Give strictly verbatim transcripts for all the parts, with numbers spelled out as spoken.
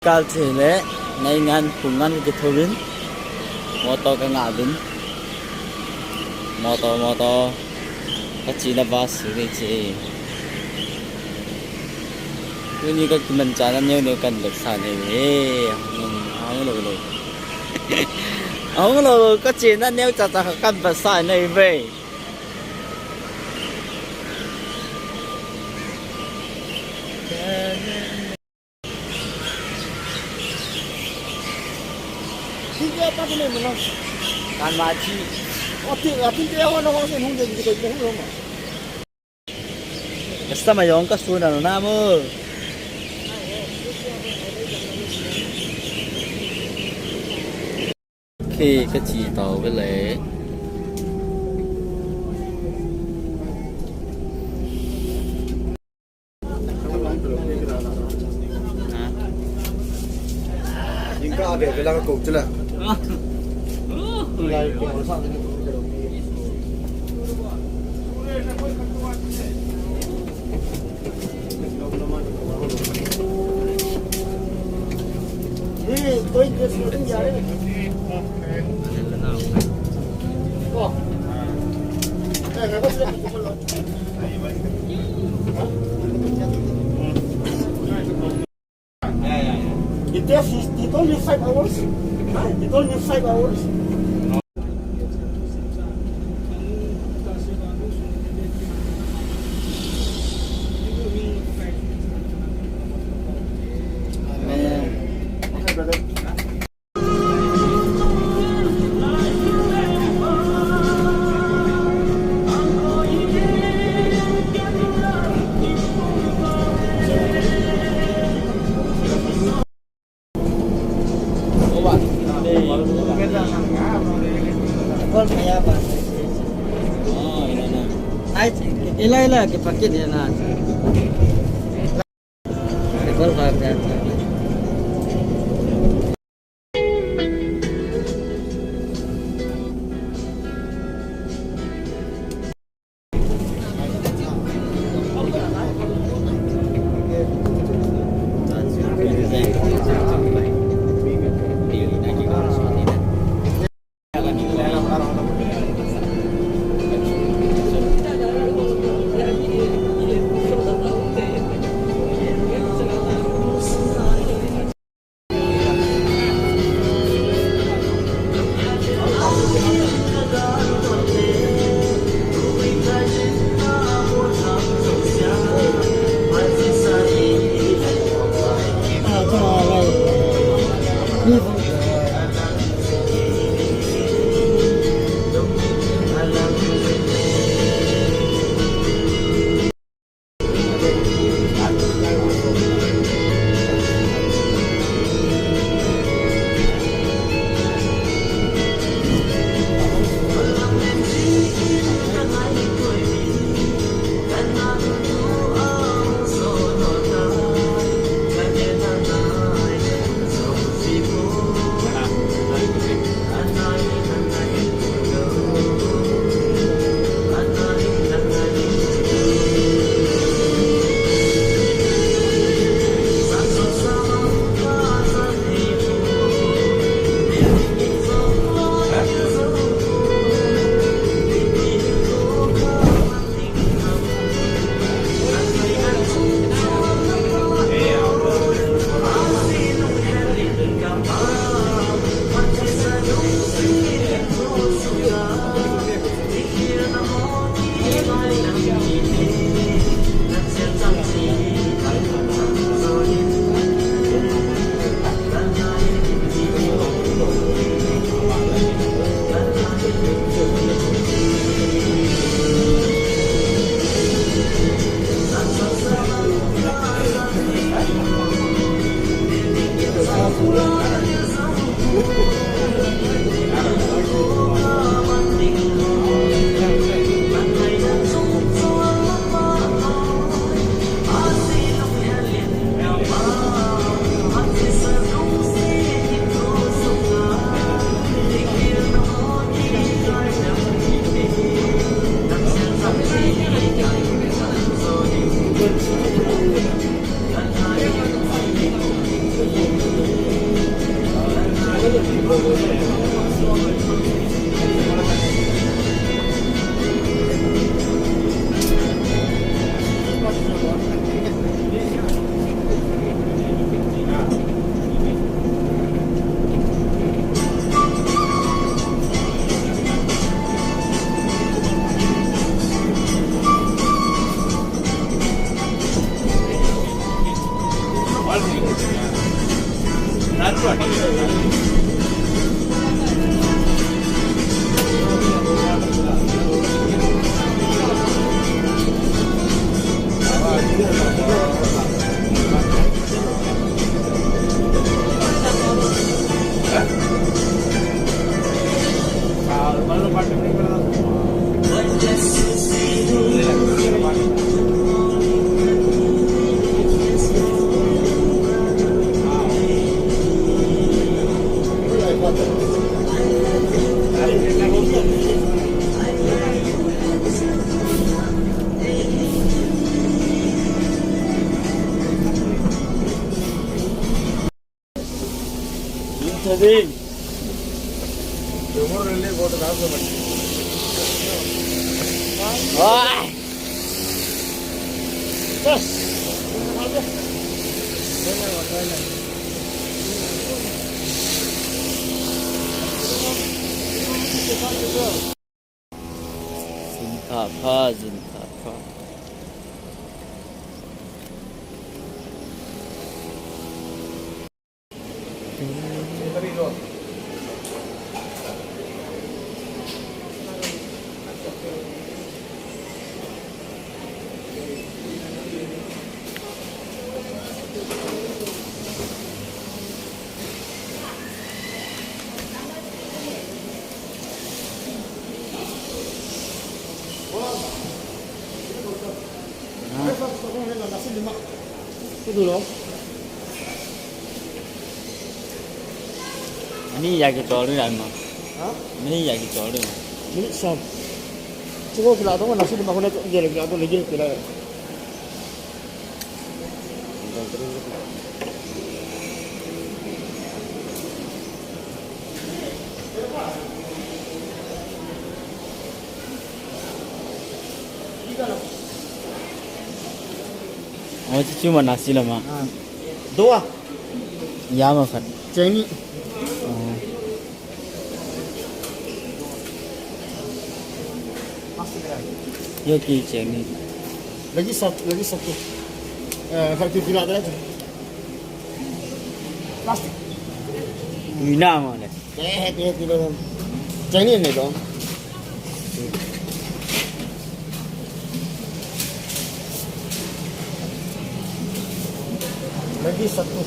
Kal chele, nai ngan, pung ngan kithouvin. Motor kangah uvin. Motor, motor. Kachena bus suri che. Tuni kakimanchahna neo neo kanvetsah nahi ve. Ahung lou lou. Ahung lou lou, kachena neocha cha kanvetsah nahi ve. Customer jong kasun a na mo. Khi kache tau ve le. Jingkah a ve ve lang ko chula. It takes, it only five hours. Huh? It only five hours. Amen. Okay, brother. Ai, ila, ila, ke pakit ya na. Ke kol ba ya. Jin thapha, jin thapha. Ani ya ke chol ni ma. Ha? Ani ya ke chol ni ma. Minute som. Chuko kila to na sili ma ko na to gele kila to le gele kila. Amo chu chu ma nasi lama. Ah. Dua. Ya ma khat. Cheng ni. Oh. Yo ki cheng ni. Lagi satu, lagi satu. Eh, khat ki pila da. Plastic. Ni na ma le. Eh, eh, eh, eh, eh. Cheng ni ne dong. Lagi satu.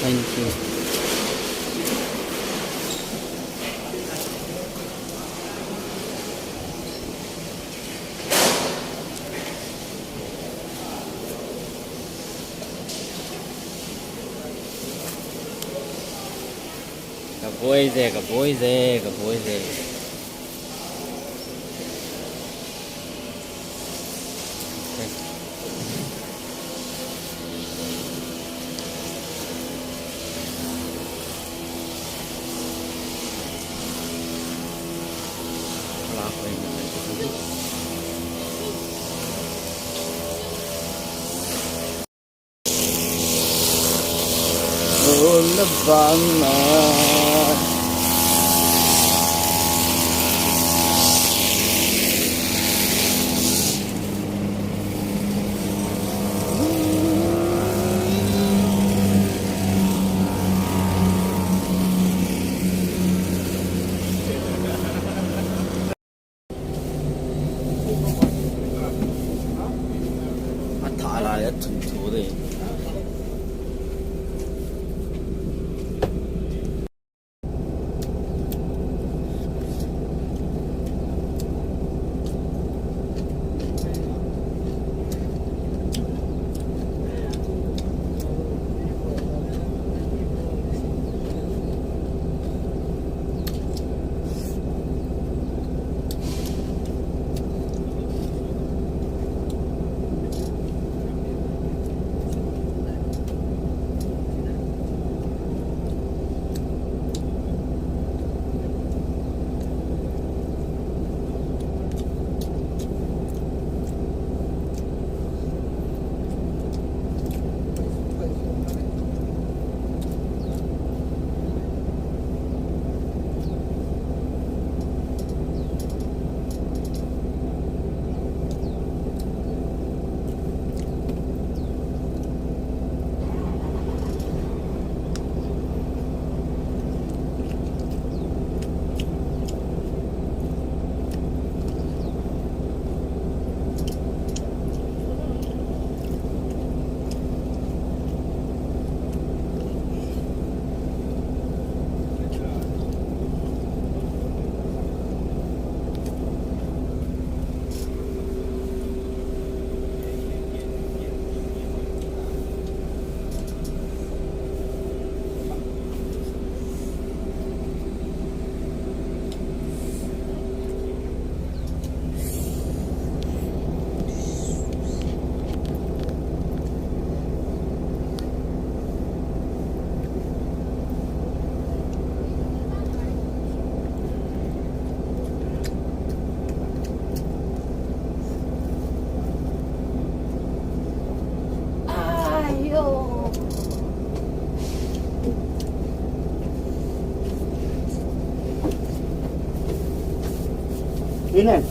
Thank you. Ka boy je, ka boy je, ka boy je. Atha la le thun thu de. Ina.